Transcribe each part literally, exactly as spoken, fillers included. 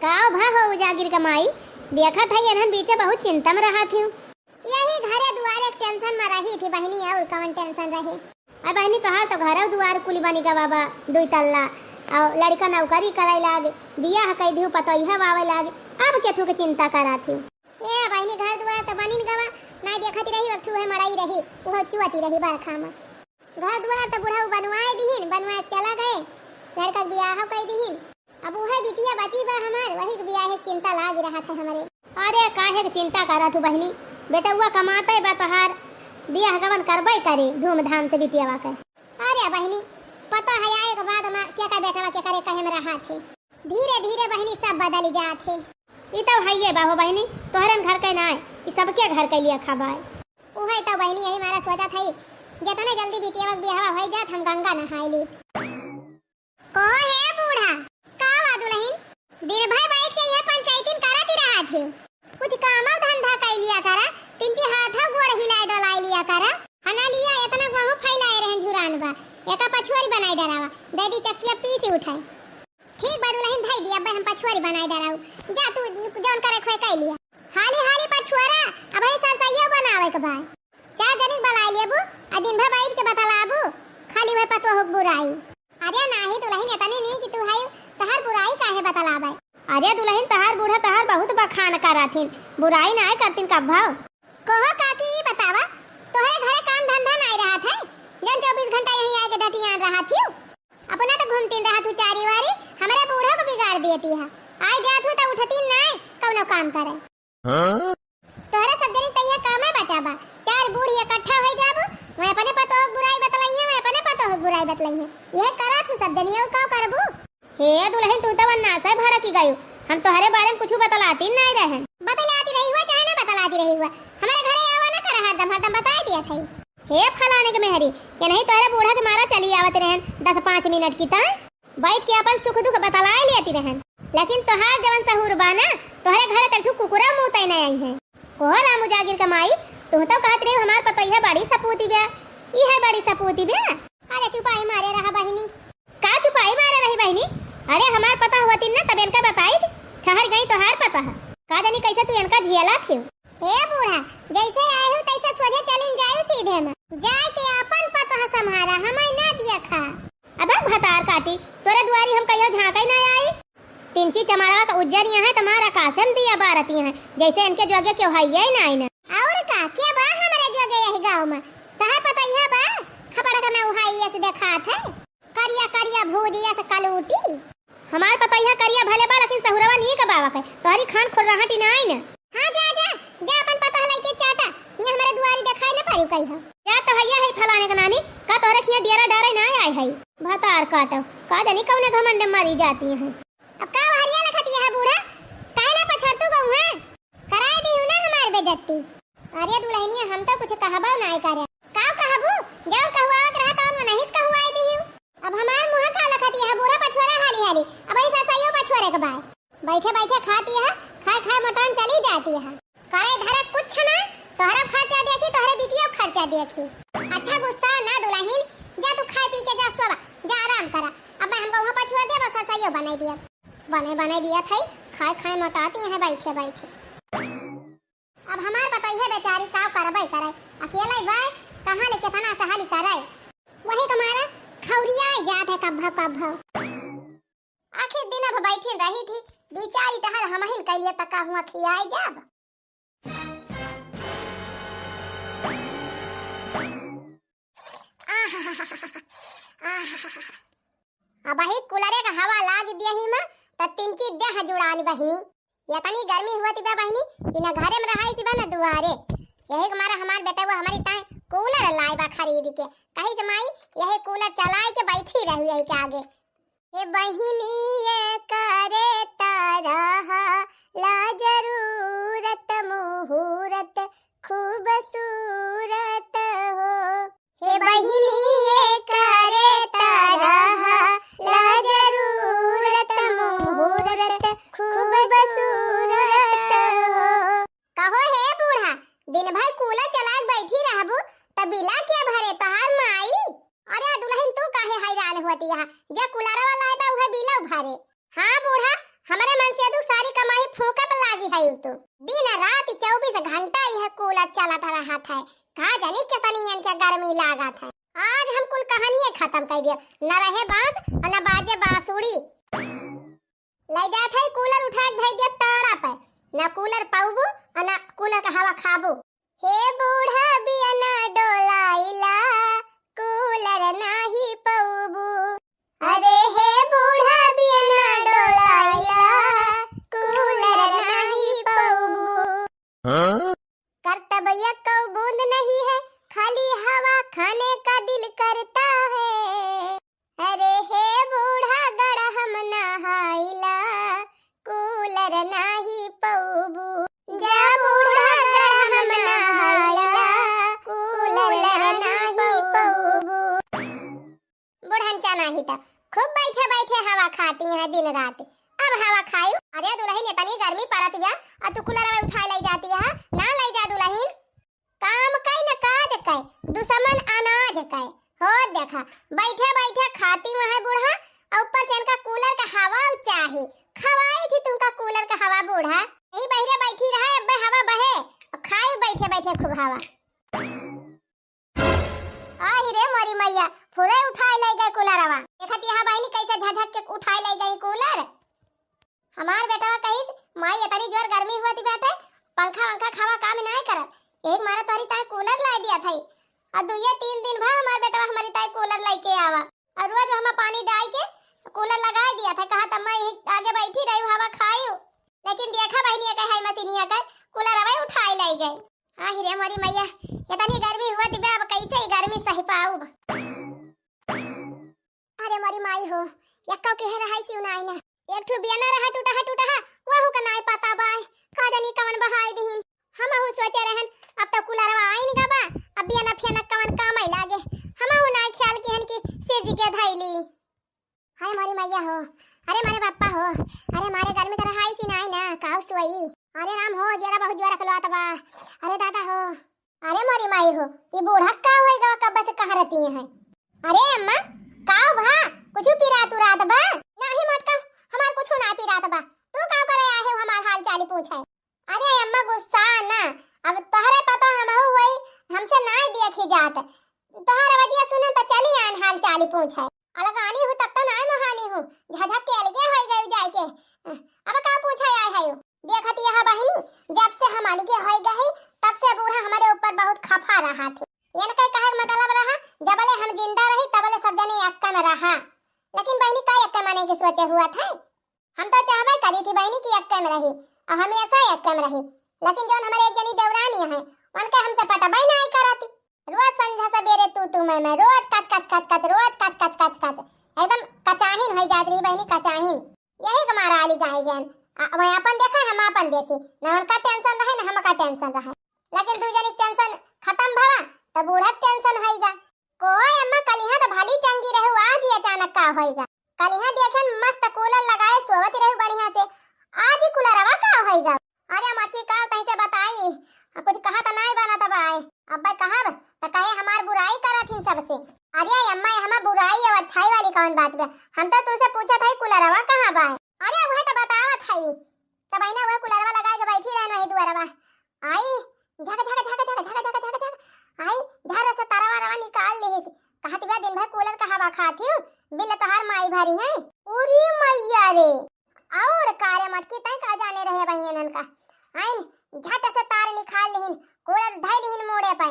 का भा हो उजागिर क माई, देखत है एनहन बीचे बहुत चिंता में रहत हिउ। यही घरे दुआरे के tension में रही थी बहिनी, और कवन tension रहे। अरे बहिनी, तोहार तो घरौ दुआर कुल बनि गवा बा, दुई तल्ला, और लड़िका नौकरी करै लाग, बियाह कइ दिहु, पतोहिया आवे लाग, अब केथू के चिंता करत हिउ? ए बहिनी, घर दुआर तो बनिन गवा, नाहीं देखत रही, वक्त उहे मड़ई रही, उहो चुअती रही बरखा में। घर दुआर तो बुढ़ऊ बनवाए दिहिन, बनवाए चला गए, लड़का के बियाह कइ दिहिन। अब उहे बिटिया बची बा हमार, वही के बियाहे के चिंता लाग रहत है हमरे। अरे काहे के चिंता करत हू बहिनी, बेटउआ कमातै बा तोहार, बियाह गवन करबै करे धूमधाम से बिटियावा के। अरे बहिनी, पता है आए के बाद में के का बेटवा के करे कहे में रहत है। धीरे धीरे बहिनी सब बदल जात है। ई तो हइये बा हो बहिनी, तोहरन घर के नाय, ई सबके घर के लिए खबाए। उहे तो बहिनी यही मारा सोचत हई, जितने जल्दी बिटियावा के बियाहवा होइ जात हम गंगा नहाए ली। कहो हे बूढ़ा, का बा दुलहिन? दिन भर बैठ के इहे पंचायतिन करत ही रहत हिउ। कुछ कामो धंधा कइ लिया करा, तिनची हाथो गोड़ हिलाए डोलाए लिया करा। हना लिया एतना गहूँ फैलाए रहन झुरान बा, एका पछुआरी बनाए डरावा, दे दी चक्किया पीस उठाए। ठीक बा दुलहिन, धई दी, अब्बे हम पछुआरी बनाए डराऊ। जा तू जौन करे खोए कइ लिया। हाली हाली पछुआरा, अबही सरसइयो बनावे के बा। चार जनिक बलाइ लेबू, आ दिन भर बैठ के बतलाबू, खाली वह पतोह के बुराई। अरे नाहीं दुलहिन, एतने नीक तू हइउ, तहार बुराई काहे बतलाबै? अरे दुलहिन, तहार बूढ़ा तहार बहुत बखान करथिन, बुराई नाहीं करथिन कब्भौ। कहो काकी, ई बतावा, तोहरे घरे काम धंधा नाहीं रहत है, जौन चउबीस घंटा यहीं आइके डटियान रहत हिउ? अपना तो घूमतिन रहत हू चारी वारी, हमरे बूढ़ा को बिगाड़ देती है। आइ जात हू तो उठतिन नाहीं कउनो काम करे। हाँ? तोहरे सब जनी तइहे कामे बचा बा, चार बूढ़ इकट्ठा होइ जाबू, वह अपने पतोह के बुराई बतलइहे, वह अपने पतोह के बुराई बतलइहे। यह करत हू सब जनी, और का करबू? हे दुलहिन, तू तो वन्नासै भड़की गयू, हम तोहरे बारे में कुछ बतलाती नाहीं रहन। बतलाती रही हुआ चाहे ना बतलाती रही हुआ, हमरे घरे आवा ना कर, हरदम हरदम बताइ दिया थई। हे फलाने के मेहरी, ये नहीं तोहरे बूढ़ा के मारा चली आवत रहन दस पाँच मिनट की ताई, बैठ के अपन सुख दुख बतलाए लेती रहन। लेकिन तोहार जवन सहूर बा ना, तोहरे घरे तक ठू कुकुरा मूतै नाहीं आई है। कहो राम उजागिर क माई, तुम तो कहत रही हमार पतोहिया बड़ी सपूती बा, ई है बड़ी सपूती बा। अरे चुपाई मारे रहा बहिनी। का चुपाई मारे रही बहिनी? अरे हमार पता होतिन ना तब इनका बताई, ठहर गई तोहार पता है। का जानी कैसे तू इनका झियला फिर। हे बूढ़ा, जैसे आए हो तैसे सोझे चलिन जाए सीधे में। जाए के अपन पतोह सम्हारा, हमें ना दिया खा। अब भतार काटी, तोरे दुआरी हम कहियो झांकै ना आई। तिनची चमाड़वा का उज्जर यहाँ है, तुम्हारा कासम दिया बारत यहाँ, जैसे इनके जोगे क्यों है ये ना आई ना। और का, के बा हमरे जोगे यही गाँव में? तोहार पतोहिया बा, खपड़ा का ना उहाई ऐसे देखात है। करिया करिया भूजिया से कलूटी। हमार पतोहिया करिया भले बा, लेकिन सहुरवा नीक बावा के। तोहरी खान खोल रहा टी ना आई ना। हाँ, जा, जा, जा, अपन पतोह लइके चाटा। ये हमरे दुआरी देखाई ना पारी कही हो। जा तो हैया है फलाने के नानी, का तोहरे खिया डेरा डारे ना आए है। भतार काटो, का जानी कौने घमंड में मरी जाती हैं। अब का हरिया लखती है बूढ़ा, काहे ना पछड़तू गऊ है? कराए दी हूँ ना हमार बेइज्जती। अरे दुलहिनिया, हम तो कुछ कहबो नाय करे। का कहबू? जब कहुआवत रहा तौन मनहिस कहुआई दिहू। अब हमार मुँह का लखत यह बूढ़ा पछुआरा हाली हाली, अब ही सरसइयो पछुआरे के बाय। बैठे बैठे खाती है, खाए खाए मोटान चली जाती है। करे धरे कुछ ना, तोहरा खर्चा देखी, तोहरे बिटियो खर्चा देखी। अच्छा गुस्सा ना दुलहिन, जा तू खाए पी के जा सोवा, जा आराम करा। अब मैं हमका वहाँ पछुआ देबो, सरसइयो बनाई दिया। बने बने दिया थई, खाए खाए मोटाती हैं बैठे बैठे। अब हमार पतोहिया बेचारी का करबै करे, अकेले बाय, कहाँ ले केतना टहली करे। वही तुम्हारा खौरिया जात है कब्भव कब्भव। आखिर दिन अब बैठी रही थी, दुई चार टहल हमहिन कैलिए त का हुआ खियाए जाब। अब ही कूलरे का हवा लाग दिया ही माँ, त तिनची देह जुड़ान बहिनी। यतनी गर्मी हुआ थी बा बहिनी कि न घरे में रहाई थी बा न दुआरे। यही के मारा हमार बेटवा हमारी ताई कूलर लाए बा खरीद के। कही से माई यही कूलर चलाए के बैठी रही यही के आगे। हे बहिनी ये करे तरह ला जरूरत मुहूर्त खूबसूरत हो। हे बहिनी ये करे तरह ला जरूरत मुहूर्त खूबसूरत हो। कहो हे बूढ़ा, दिन भर कूलर चला के बैठी रहबू त बिला के भरे तोहार माई? अरे दुलहिन तू काहे हैरान होती है, जे कूलरवा लाए बा उहे बिला भरे। हाँ बूढ़ा, तू। दिन रात चउबीस घंटा यह कूलर चलत रहत है। का जानी कितनी इनके गर्मी लागत है। आज हम कुल कहानिये खतम कइ दिया। न रहे बांस और न बाजे बांसुरी। लइ जात है कूलर उठा के धइ दिया टाड़ा पे। न कूलर पउबू और न कूलर का हवा खाबू। हे बूढ़ा बियना डोलाइला, कूलर नाही पउबू। अरे हे बूढ़ा बियना डोलाइला, कूलर नाही पउबू। हाँ? करतब यक्कउ बूंद नहीं है, खाली हवा खाने का दिल करता है। अरे हे बूढ़ा गड़हम नहाइला, कूलर नाही पउबू। जा बूढ़ा गड़हम नहाइला, कूलर नाही पउबू। बुढ़न चानाही त खूब बैठे बैठे हवा खाती हैं दिन रात। अब हवा खायू? अरे दुलहिन, इतनी गर्मी परत बा, अ तू कूलरवा उठाइ लइ जाती है, ना लइ जा दुलहिन। काम कइ न काज कइ, दुसमन अनाज कइ। हो देखा, बैठे बैठे खाती वहाँ बूढ़ा, अउ ऊपर से इनका कूलर का हवा चाही। खवाई थी तुमका कूलर का हवा बूढ़ा। यही बहिरे बैठी रहे, अब्बे हवा बहे, अउ खाई बैठे बैठे खूब हवा। आही रे मोरी मैया, फुरे उठाइ लइ गए कूलरवा। देखत यहाँ बहिनी कइसे झझक के उठाइ लइ गई कूलर। हमार बेटवा कहिस, "माई, इतनी जोर गर्मी होत बाटे, पंखा वंखा के हवा काम नाहीं करत, यही मारे तोहरी ताई कूलर लाइ दिया थई।" अउ दुइये तीन दिन भा हमार बेटवा हमरी ताई कूलर लइके आवा, अउ रोज हमा पानी डाइ के कूलर लगाइ दिया था, कहत अम्मा यही आगे बैठी रही, हवा खायू। लेकिन देखा बहिनी, कहे है मशीनिया कर कूलर अबे उठाइ लइ गए। आही रे मोरी मैया, इतनी गर्मी होत बा, अब कइसे ई गर्मी सहि पाउब? अरे मोरी माई हो, यक्कउ केहे रहाई सिउ नाई ना। एक ठो बियना रहा टूटहा टूटहा, वहू का नाई पता बाय। का जानी कवन बहाई दिहिन। हमहू सोचे रहन, अब त कूलरवा आइन गा बा, अब बियना फियना कवन काम आई लागे। हमहू नाई ख्याल किहन कि सिरजि के धइली। हाय मोरी मैया हो, अरे मारे बापा हो, अरे मारे गर्मी त रहाई सी नाई ना, काउ सोई। अरे राम हो, जेरा बहुत जोर अकलवात बा। अरे दादा हो, अरे मोरी माई हो, ई बूढ़ा का होई गवा, कब्बे से कहाँ रहती हैं? अरे अम्मा, काउ भा, कुछु पिरात उरात बा? नाही मोटका, हमार कुछु ना पिरात बा। तू का करे आहे हमार हाल चाली पूछे? अरे अम्मा गुस्सा ना, अब तोहरे पता हमहू होई, हमसे नाई देखी जात। तोहर आवाजिया सुनन त चली आन हाल चाली पूछे। अलगानी हूँ तब त नाय मोहानी हूँ, झझक के अलगे होई गई जाए के। अब का पूछे आए है? देखत यह बहिनी, जब से हम अलगे होई गई, तब से बूढ़ा हमरे ऊपर बहुत खफा रहा थे। इनके कहे के मतलब रहा, जबले हम जिंदा रही, तबले सब जने यक्के में रहा। लेकिन बहिनी, का यक्के माने के सोचे हुआ थे? हम तो चाहबे करी थी बहिनी कि यक्के में रही, और हमेशा यक्के में रही। लेकिन जौन हमारे एक जनी देवरानी है, उनके हमसे पटबे नाय करती। रोज संझा सबेरे तू तू मैं मैं, रोज कच कच कच कच, रोज कच कच कच कच, एकदम कचाहिन होई जात रही बहिनी, कचाहिन। यही के मारा आली गाय गयन। आ, वह अपन देखे, हम अपन देखी, न उनका टेंशन रहे, न हमका टेंशन रहे। लेकिन दू जनी के टेंशन खतम भवा, त बूढ़ा के टेंशन होइगा। कोई अम्मा, कलिहा त भली चंगी रहू, आज ही अचानक का होइगा? कलिहा देखन मस्त कूलर लगाए सोवत रहू बढ़िया से, आज ही कूलरवा का होइगा? अरे मटकी का तैसे बताई, आ, कुछ कहा त नाई बनत बाय। अब्बे कहब त कहे हमार बुराई करत हिन सबसे। अरे अम्मा, ये हमार बुराई और अच्छाई वाली कौन बात बा? हम तो तुमसे पूछत हई कूलरवा कहाँ बाय? अरे वह त बतावत हई, तब आईना वह कूलरवा लगाए के बैठी रहन वही दुआरवा। आई झक झक झक झक झक झक झक झक, आई झर से तरवा रवा निकाल लिहिस। कहत बा दिन भर कूलर का हवा खात हिउ, बिल तोहार माई भरी है। उरी मैया रे, और का रे मटकी, तैं का जाने रहे बहियन का? आइन झट से तार निकाल लिहिन, कूलर धइ लिहिन मूड़े पे,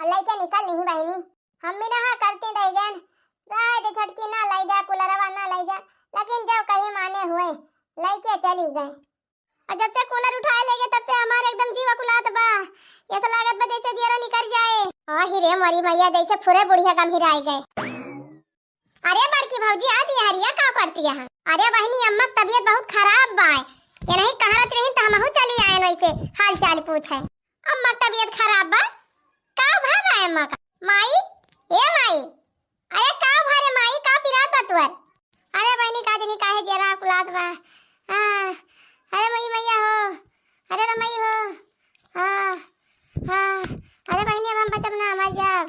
और लइके निकल लिही बहिनी। हम भी नहा करती रह गए, रह दे छोटकी, ना लइ जा कूलरवा, ना लइ जा, लेकिन जब कहीं माने हुए, लइके चली गए। और जब से कूलर उठाए लेगे, तब से हमार एकदम जीव अकुलात बा, ऐसा लागत बा जैसे जियरा निकल जाए। आही रे मोरी मैया, जैसे फुरे बुढ़िया गम्हिराए गए। अरे बड़की भौजी, आज ये हरिया का करती है? अरे बहिनी, अम्मा के तबीयत बहुत खराब बा। ये नहीं कहा रहती रही तो हमहू चली आए वैसे हाल चाल पूछे। अम्मा के तबीयत खराब बा? का भा बा अम्मा का? माई, ए माई, अरे का भा रे माई, का पिरात बा तुअर? अरे बहिनी, का जनी काहे जरा कुलात बा। हाँ, अरे मई मैया हो, अरे रे मई हो, हाँ, हाँ, अरे बहिनी, अब हम बचब ना, मर जाब।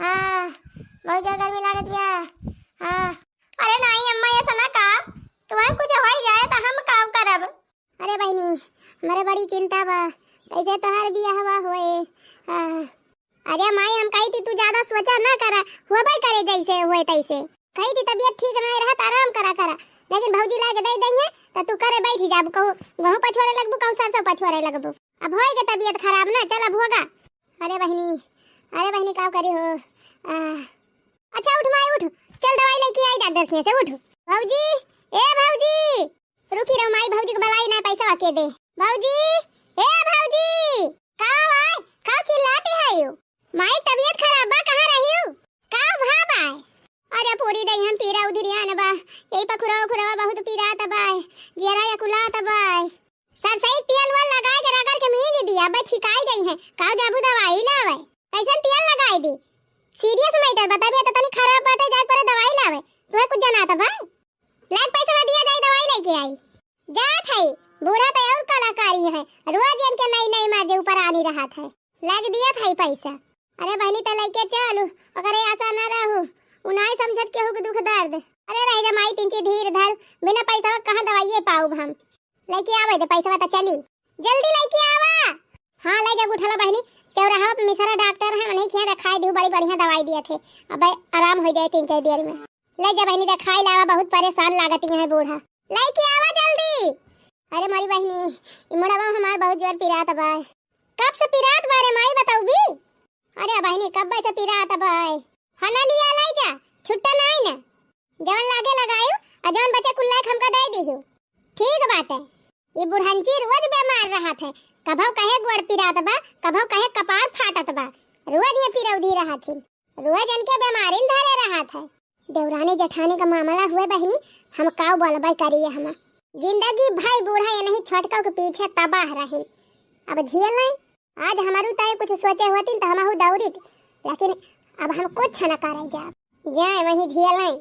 हाँ, बहुत ज्यादा गर्मी लागत बिया। हाँ, अरे नाई अम्मा, ऐसा ना का, तुम्हें कुछ हो ही जाए तो हम का करब? अरे बहिनी, हमरे बड़ी चिंता बा, कैसे तोहार बियाहवा होए। आ, अरे माई, हम कही थी तू ज्यादा सोचा ना करा, होबे करे जैसे होए तैसे। कही थी तबीयत ठीक ना रहा तो आराम करा करा, लेकिन भौजी लाके दे देंगे तो तू करे बैठ जाबू, कहूँ गहूँ पछोरे लगबू, कहूँ सरसों पछोरे लगबू। अब होए के तबीयत खराब ना, चल अब होगा। अरे बहिनी, अरे बहिनी, का करी हो? आ, अच्छा उठ माई उठ, चल दवाई लेके आई डॉक्टर के से, उठ। भौजी, ए भौजी, रुकी रहो माई, भौजी के बुलाई ना, पैसा के दे। भौजी, ए भौजी, का भाई, का चिल्लाती है यू? माई तबीयत खराब बा, कहाँ रही हो? का भा बाय? अरे पूरी दई हम पीरा उधरिया न बा, यही पखुरवा उखुरवा बहुत पीरात बाय, जियरा यकुलात बाय। सरसई तेल वेल लगाए के रगड़ के मीज दिया, बस छिकाई गई है। काऊ जाबू दवाई लावे? कैसन तेल लगाई दी? सीरियस मैटर बताबे तो तनी खराब बाटे, जाए पड़े दवाई लावे। तुम्हें कुछ जनात बा? लाग पैसा दिया जाई, दवाई लेके आई। जात है, बूढ़ा तो और कलाकारी है, रोज इनके नई नई माजे ऊपर आनी रहत है। लाग दिया था पैसा। अरे बहनी तो लेके चलू, ओकरे आशा ना रहू, उ नाई समझत केहू के दुख दर्द। अरे रह जा माई, तिनची धीर धर, बिना पैसा कहाँ दवाइए पाऊब हम। लेके आवे दे पैसा तो चली, जल्दी लेके आवा। हाँ ले जा उठला बहनी, चौराहा पे मिसरा डॉक्टर है, उन्हीं के यहाँ दिखाई दू, बड़ी बढ़िया दवाई दिए थे, अब आराम हो जाए तीन चार देर में। ले जा बहनी दिखाई लावा, बहुत परेशान लागत है बूढ़ा, लेके आवा जल्दी। अरे मोरी बहनी, ई मुड़वा हमार बहुत जोर पिरात बा। कब से पिरात बा रे माई, बताऊ भी? अरे बहनी, कब से पिरात बा? हना लिया लाई जा, छुट्टा नाई ना। जवन लागे लगायु, आ जवन बचे कुल्ला एक हमका दे दिहु। ठीक बाटे। ई बुढ़ंची रोज बीमार रहत है, कभौ कहे गोड़ पिरात बा, कभौ कहे कपार फाटत बा, रोज ये पिरौधी रहत हिन। रोज इनके बीमारिन धरे रहत है। देवरानी जेठानी का मामला हुए बहिनी, हम काऊ बोलबे करिए हम। जिंदगी भई बूढ़ा ये नहीं छोटका के पीछे तबाह रहिन। अब झेल लें, आज हमारू तय कुछ सोचे होतिन तो हमहू दौड़ित, लेकिन अब हम कुछ न करे जाब। जाए वहीं झेल लें।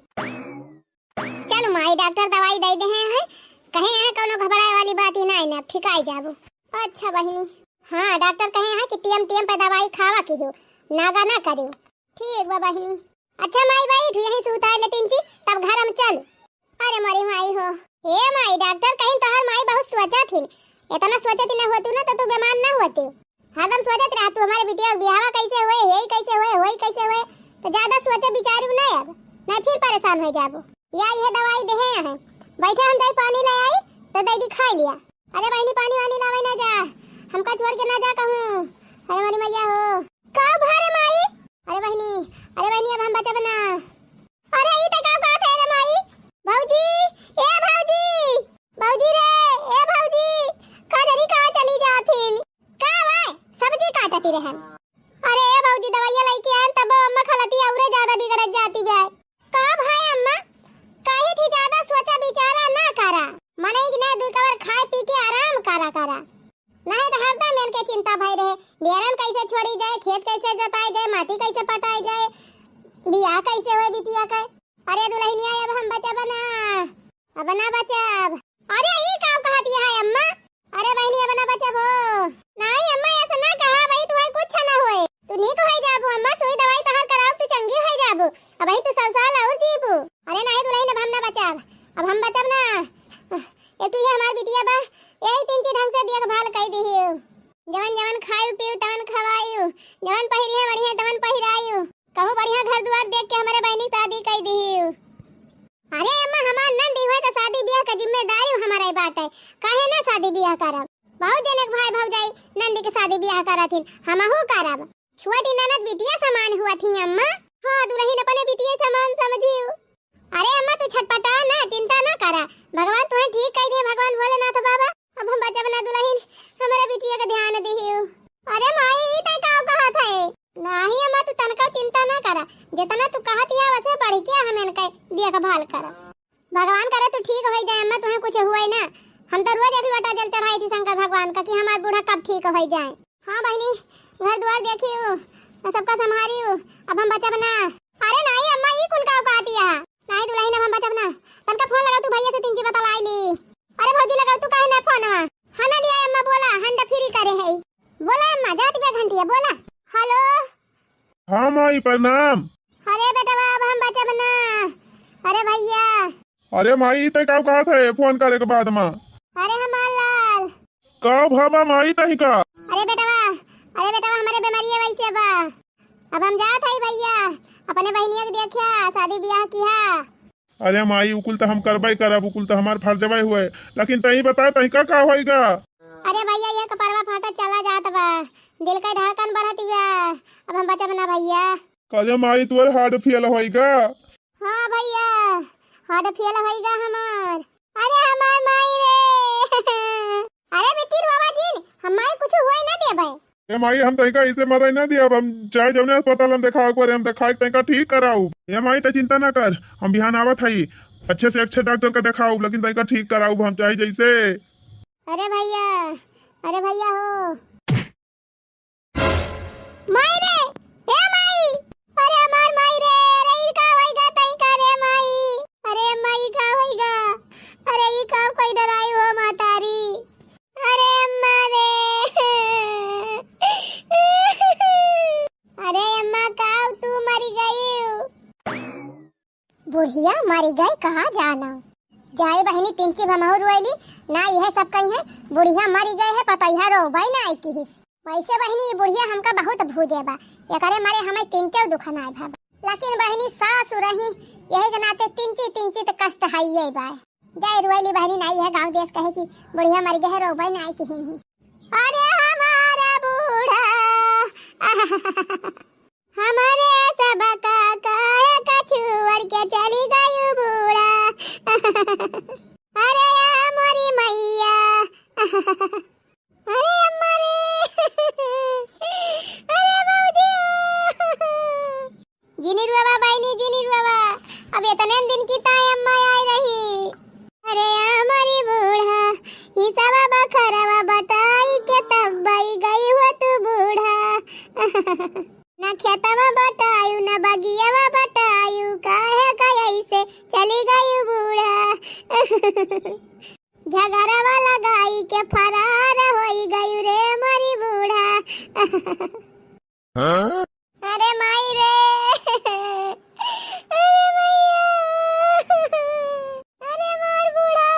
चलो माई, डॉक्टर दवाई दे दे हैं, कहे हैं कौनो घबराए वाली बात ही ना है, अब ठिकाई जाबो। अच्छा बहिनी। हाँ, डॉक्टर कहे हैं कि टीएम टीएम पे दवाई खावा की हो, नागा ना करियो। ठीक बा बहिनी। अच्छा माई, बैठ यहीं सुताए लेटिन जी, तब घर हम चल। अरे मोरी माई हो। ए माई, डॉक्टर कहीं तोहर माई बहुत सोचा थिन, इतना सोचा थी ना होतू ना तो तू बीमार ना होती। हरदम सोचत रह तू हमारे बिटिया के बियाहवा कैसे होए, हेई कैसे होए, होई कैसे होए, तो ज्यादा सोचे विचारू ना अब, नहीं फिर परेशान हो जाबो। या यह दवाई देहे हैं, बैठा हम जाई पानी ले आई, तो दे दी खा लिया। अरे बहनी, पानी वानी लावे ना जा, हमका छोड़ के ना जा कहूँ। अरे मोरी मैया हो। का भारे माई? अरे बहनी, अरे बहनी, अब हम बचब ना। अरे ई त का कहत है रे माई? भौजी, ए भौजी, भौजी रे, ए भौजी, का जरी कहाँ चली जाथिन? का भाई, सब्जी काटती रहन। अरे ए भौजी, दवाइया लेके आन, तब अम्मा खलती औरे ज्यादा बिगड़त जाती बे। का भाई अम्मा, काहे थी ज्यादा सोचा विचारा ना करा। मनई के ना दुई कवर खाए पी के आराम करा करा। नहीं तो हरदम इनके चिंता भई रहे, बियारन कैसे छोड़ी जाए, खेत कैसे जोताई जाए, माटी कैसे पटाई जाए, बियाह कैसे होए बिटिया के। अरे दुल्हनिया, अब हम बचब ना, अब ना बचब। अरे ई का कहत है अम्मा? अरे बहनी, अब ना बचब हो। नहीं अम्मा, ऐसा ना कहा, भाई तुम्हें कुछ ना होए, तू नीक होई जाबू अम्मा, सुई दवाई तोहार कराब, तू चंगी होई जाबू, अब भाई तू सौ साल और जीबू। अरे नहीं दुल्हन, अब हम ना बचब, अब हम बचब ना। एक तो ये हमार बिटिया बा, यही तीन चीज ढंग से देखभाल कई दिहियो। जवन जवन खायु पीयु तवन खवायु, जवन पहिरिहे बढ़िया तवन पहिरायु। कहू बढ़िया घर दुआर देख के हमरे बहिनी शादी कई दिहियो। अरे अम्मा, हमार नंदी हुए तो शादी ब्याह का जिम्मेदारी हमारे बात है, काहे ना शादी ब्याह करब? बहुत जनक भाई भौजाई नंदी के शादी ब्याह करत हिन, हमहू करब। छोटी ननद बिटिया समान हुआ थी अम्मा। हाँ दुल्हन, अपने बिटिया समान समझियो। अरे अम्मा, तू छटपटा ना, चिंता ना करा, भगवान तुम्हें ठीक कई दिए, भगवान भोलेनाथ बाबा। अब हम बचब ना दुल्हन, हमारे बिटिया का ध्यान दिहियो। अरे माई, ई तय का कहत है? नाही अम्मा, तू तनका चिंता ना करा, जितना तू कहत या वसे बढ़ के हम इनके देखभाल करा। भगवान करे तू ठीक होई जाए अम्मा, तुम्हें कुछ हुए ना। हम तो रोज एक लोटा जल चढ़ाई थी शंकर भगवान का कि हमार बूढ़ा कब ठीक होई जाए। हाँ बहनी, घर द्वार देखियो, सबका संभारियो, अब हम बचब ना। अरे नाही अम्मा, ई कुल का कहती है? नाही दुल्हन, अब हम बचब ना। तनका फोन लगाओ तू भैया से, तिनची बतलाई ली। अरे भौजी, लगाओ तू काहे ना फोनवा? हाँ ना लिया अम्मा, बोला, hand free करे है। बोला अम्मा, जाती बे घंटिया, बोला। हेलो। हाँ माई, प्रणाम। अरे बेटवा, अब हम बचब ना। अरे भैया। अरे माई, ई तय का कहत है फोन करे के बाद में? अरे हमार लाल, का भवा माई तहिका? अरे बेटवा, अरे बेटवा, हमरे बेमारिया वैसे बा। अब हम जात हई भैया, अपने बहिनिया के देखिया, शादी बियाह किहा। अरे माई, उ कुल त हम करबे करब, उ कुल त हमार फर्जबे हुए, लेकिन तही बता, तहिका का होइगा? अरे भैया, ये कपड़वा फाटत चला जात बा, दिल के धड़कन बढ़त बा, अब हम बचब ना भैया। अरे माई, तोर heart fail होइगा? हाँ भैया, heart fail होइगा हमार। अरे हमार माई रे। अरे बिटिया बाबा जी, हम माई कुछ हुए ना देबे। ए माई, हम तनिका इसे मरे ना दिया, अब हम चाहे जौने अस्पताल हम देखाओ, एक बार हम देखाए तनिका ठीक कराऊ। ए माई, त चिंता ना कर, हम बिहान आवत हई, अच्छे से अच्छे डॉक्टर का देखाऊ, लेकिन तनिका ठीक कराऊ, हम चाहे जैसे। अरे भैया, अरे भैया हो। माई रे, ए माई, अरे हमार माई रे, अरे ई का होइगा तई का रे माई, अरे माई का होइगा, अरे ई का कोई डराई हो मातारी, अरे अम्मा रे, अरे अम्मा का तू मरी गई? बुढ़िया मरी गए कहा जाना। जाए बहिनी, तिनची भमहू रोइली, ना यह सब कही है, बुढ़िया मरी गए है, पतैहा रोबई ना आई किहिस। वैसे बहिनी, ई बुढ़िया हमका बहुत भूजे बा, एकरे मारे हमें तिनचो दुख ना भा। लेकिन बहिनी, सासु रही, यही के नाते तिनची, तिनची त कष्ट है ये बा। जाए रोइली बहिनी, ना यह गाँव देश कहे कि बुढ़िया मरी गए है, रोबई ना आई किहिन ही। अरे हमारा बूढ़ा, हमरे सबका काहे का छोड़ के चली गई बूढ़ा। अरे या मोरी मैया, अरे अम्मा रे, अरे बाबूजी। जिनी रुआवा बहिनी, जिनी रुआवा, अब इतने दिन की ताई अम्मा आई रही। अरे या मोरी बूढ़ा, ई सब बखरवा बटाई के तब बई गई हो तू बूढ़ा। ना खेतवा बटायू, ना बगियावा बटायू, काहे का ऐसे चली गई बूढ़ा? झगड़वा लगाई के फरार होई गई रे मोरी बूढ़ा। हाँ? अरे माई रे, अरे मैया, अरे मार बूढ़ा।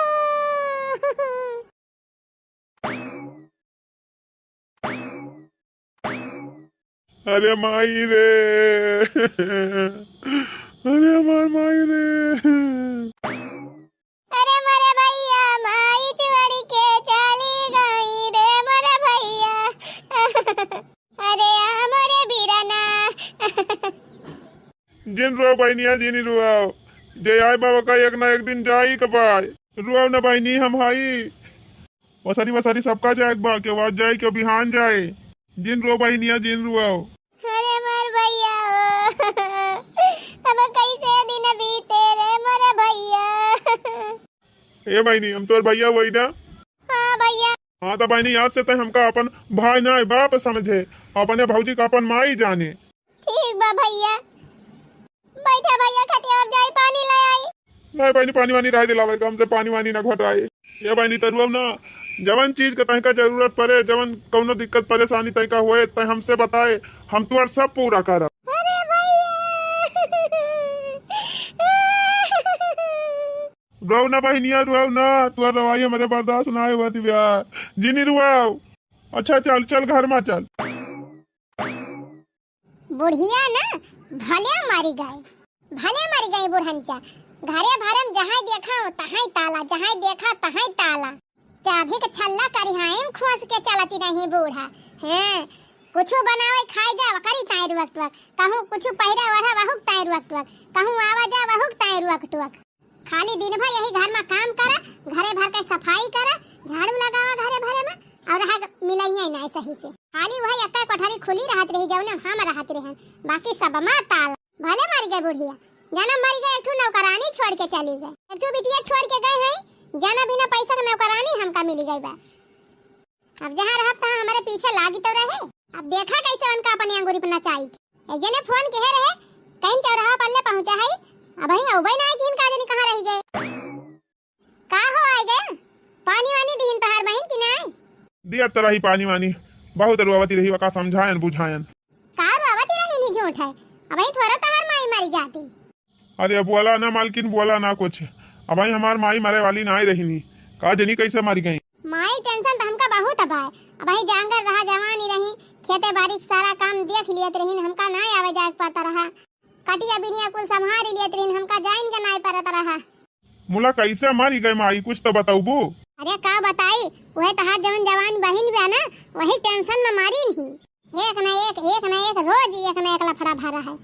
अरे माई रे, अरे हमार माई रे। अरे मोरे भैया, माई छोड़ के चली गई रे मोरे भैया। अरे आ मोरे बीरना। जिन रो बहिनिया, जिन रुआओ, जे आए बाबा का एक ना एक दिन जाई के बाय। रुआओ ना बहिनी, हम हाई। वसरी वसरी सबका जाए के बा, के आज जाए, के बिहान जाए। जिन रो बहिनिया, जिन रुआओ। अरे मोर भैया हो, अब कैसे दिन बीते रे मोर भैया। ए बहिनी, हम तोर भैया वही ना? हाँ भैया। हाँ तो बहिनी, आज से तय हमका अपन भाई ना बाप समझे, अपने भौजी का अपन माई जाने। ठीक बा भैया, बैठा भैया खटिया पर, जाई पानी ले आई। नहीं बहिनी, पानी वानी रह दिलावे, हमसे पानी वानी ना घोटाए। ये बहिनी, तरुआ ना, जवन चीज के तनिका जरूरत पड़े, जवन कौनो दिक्कत परेशानी तनिका होए, तय हमसे बताए, हम तुअर सब पूरा करब। अरे भैया। रुआओ ना बहिनिया, रुआओ ना, तुअर रवाई हमरे बर्दाश्त ना होत बा। जिनी रुआओ। अच्छा चल, चल घर में चल। बुढ़िया ना भले मरी गई, भले मरी गई बुढ़नचा। घरे भरे में जहाँ देखा तहाँ ताला, जहाँ देखा तहाँ ताला। चाभी के छल्ला करिहाई में खोस के चलती रही बूढ़ा। हाँ, कुछु बनावे खाए जा, वकरी ताई रुअक टुअक। कहूँ कुछु पहिरा ओढ़ा, वहुक ताई रुअक टुअक। कहूँ आवा जा, वहुक ताई रुअक टुअक। खाली दिन भर यही घर में काम करा, घरे भर के सफाई करा, झाड़ू लगावा घरे भरे में, और रहा मिलइया ना सही से। खाली वही एक्का कोठरी खुली रहत रही, जौने हम रहत रहन, बाकी सब में ताला। भले मर गए बुढ़िया, जाना मर गए, एक ठो नौकरानी छोड़ के चली गए, एक ठो बिटिया छोड़ के गए हैं, जाना बिना पैसा के नौकरानी हमका मिली गई बा। अब जहाँ रहब तहाँ हमारे पीछे लागी तो रहे। अब देखा कैसे उनका अपने अंगूरी पर नचाई थी। एक जने फोन किहे रहे, कहीं चौराहा पर ले पहुँचा है, अबहीं अउबे ना आए कि इनका जनी कहाँ रह गए। का हो आए गए? पानी वानी दिहिन तोहार बहिन कि नाई? दिया तो रही पानी वानी, बहुत रोवती रही, वका समझायन बुझायन। का रोवती रही नी झूठ है, अबहीं थोड़ा तोहार माई मरी जाती। अरे बोला ना मालकिन, बोला ना कुछ। अबहीं हमार माई मरे वाली नाई रही नी, का जनी कैसे मर गई। माई, tension त हमका बहुत अब है। अबहीं जांगर रहा, जवानी रही, खेते बारी के सारा काम देख लियत रहीन, हमका ना आवे जाए के पड़ता रहा। कटिया बिनिया कुल संभारी लियत रहीन, हमका जाइन के नाई परत रहा। मुला कैसे मरी गए माई, कुछ तो बतौबू? अरे का बताई, वह तहार जवन जवान बहिन बा ना, वही tension में मरी नहीं। एक न एक, एक न एक, रोज एक न एक लफड़ा भरा है।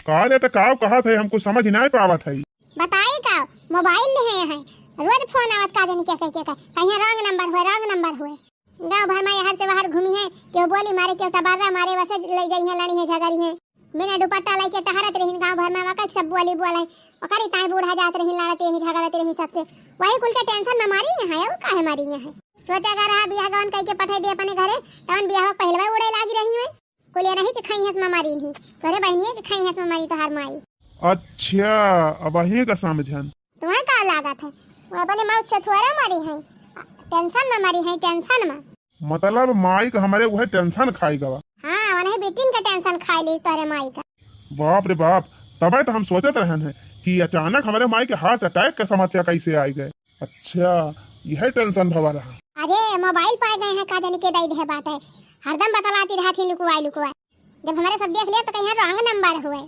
का रे, त का कहत है, हमको समझ नहीं पावत है। बताई का, mobile ले है, है, रोज phone आवत का जानी के, के, के, के, कहिए wrong number हुए, wrong number हुए। गाँव भर में यहर से वहर घूमी है, केहू बोली मारे, केहू टबारा मारे, वसे ले जाई है, लड़ी है, झगड़ी है। बिना दुपट्टा लेके टहरत रहीन गाँव भर में, वका सब बोली बोले, ओकरी ताई बूढ़ा जात रहीन, लड़त रही, झगड़त रही सबसे। वही कुल के tension में मरी यहाँ है, और काहे मरी यहाँ है? सोचा का रहा बियाह गवन कई के पठाई दे अपने घरे, तवन बियाह पहलवा उड़े लागी रही है। कुल ये नहीं कि खाई हंस में मरी नहीं, तोरे बहनिया के खाई हंस में मरी तोहार माई। अच्छा, अब अही का समझन। तुम्हें का लागत है, वो अपने मौत से थोड़ा मरी है, tension में मरी है, tension में। मतलब माई का हमरे वह tension खाई गवा। हाँ, उन्हें बिटिन का tension खाई ली तोरे माई का। बाप रे बाप, तबे तो हम सोचत रहन है कि अचानक हमरे माई के heart attack के समस्या कैसे आई गए। अच्छा, यह tension भवा रहा। अरे, mobile पाए गए हैं, का जाने के दई दे बाटे, हरदम बतलाती रहत ही लुकवाई लुकवाई। जब हमरे सब देख लिया तो कहीं wrong number हुए।